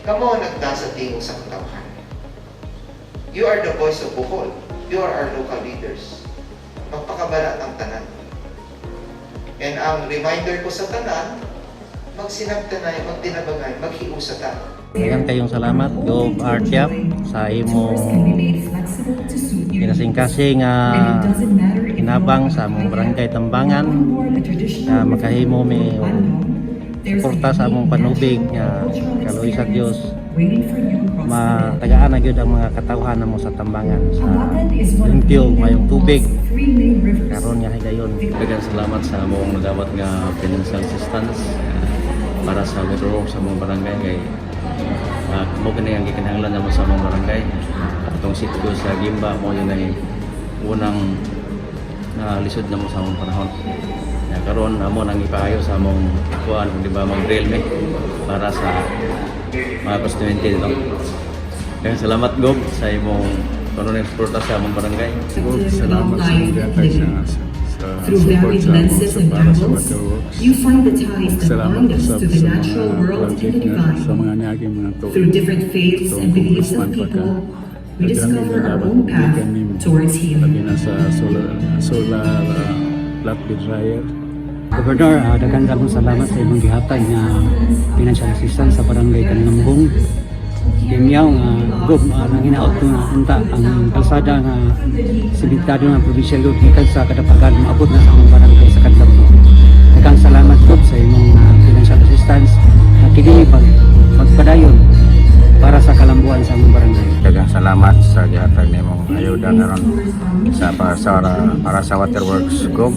Kamo ang nagda sa tingog sa katawhan. You are the voice of Bohol. You are our local leaders. Magpakabala ang tanan. And ang reminder ko sa tanan, magsinabtanay, magtinabangay, maghiusa ta. Daghang kayong salamat, Gov Art Yap, sa imong kinasingkasing nga hinabang sa among barangay Tambangan nga makahimo mi og suporta sa among panubig nga kaluoy sa Dios matagaan na gyud ang mga katawhan namo sa Tambangan sa limpyo ug mayong tubig karon nga higayon. Daghang salamat sa among nadawat nga financial assistance para sa waterworks sa among barangay kay mo kini ang gikinahanglan namo sa among barangay. Atong sitio sa Gimba mo yun ay unang lisod namo sa among panahon. Ya, karon amo nang ipaayo sa among kuan di ba, mag-drill mi para sa mga konstituente dito. Daghang salamat, Gob, sa imong kanunay suporta sa among barangay. Salamat sa gihatag sa Through support varied sa among lenses sa and para sa angles, waterworks. you find the ties that Salamat bind us usab to the sa natural mga world and the project nga divine. sa mga niaging mga tuig. Through different faiths and Itong beliefs of congressman pa ka. people, we Daghan discover our dapat own path gikan nimo. towards Labi healing. na sa solar flatbed dryer. Governor, daghan akong salamat sa imong gihatag nga financial assistance sa barangay Kanlambong. Gimyaw nga gob nang hinaot ko nga unta ang kalsada nga simentado nga provincial road gikan sa Kadapagan maabot na sa among barangay sa Kanlambong. Daghang salamat, Gob, sa imong financial assistance na kini magpadayon para sa kalambuan sa among barangay. Daghang salamat sa gihatag nimong ayuda karon sa para sa waterworks, Gov.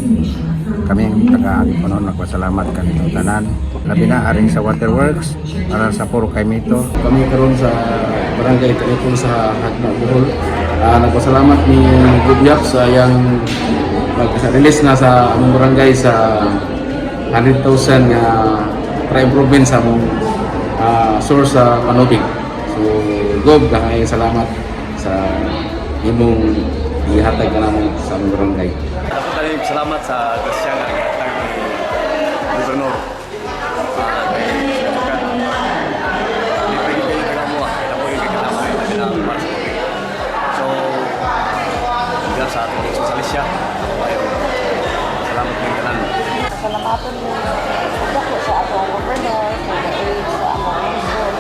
Kaming taga Agipunon nagpasalamat kanitong tanan. Labi na aring sa waterworks para sa Puro Kaymito. Kami karon sa barangay Kanipon sa Jagna, Bohol. Nagpasalamat ni Gov Yap sa iyang release na sa among barangay sa 100,000 nga para improvement sa among source sa panubig. So, Gob, daghang salamat sa imong gihatag kanamo sa among barangay. Ako tayo salamat sa grasya nga gihatag ni Gobernador. Kay sapagkat libre gyud kayo taga mo, kay dako yung kasama labi na para sa tubig. So, hanggang sa atong sosialisya, ako kayo. Salamat ng tanan. Salamatan mo dako sa atong governor for the aid sa among lungsod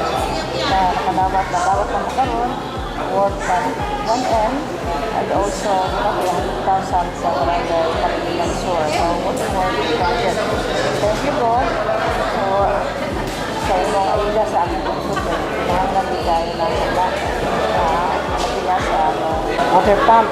na nakadawat na dawat na makaroon worth 1M and also 100,000 sa barangay Palilingan Sur so water work project. Thank you, God, for sa imong ayuda sa among lungsod kay kinahanglan di kayo na sila sa among water pump.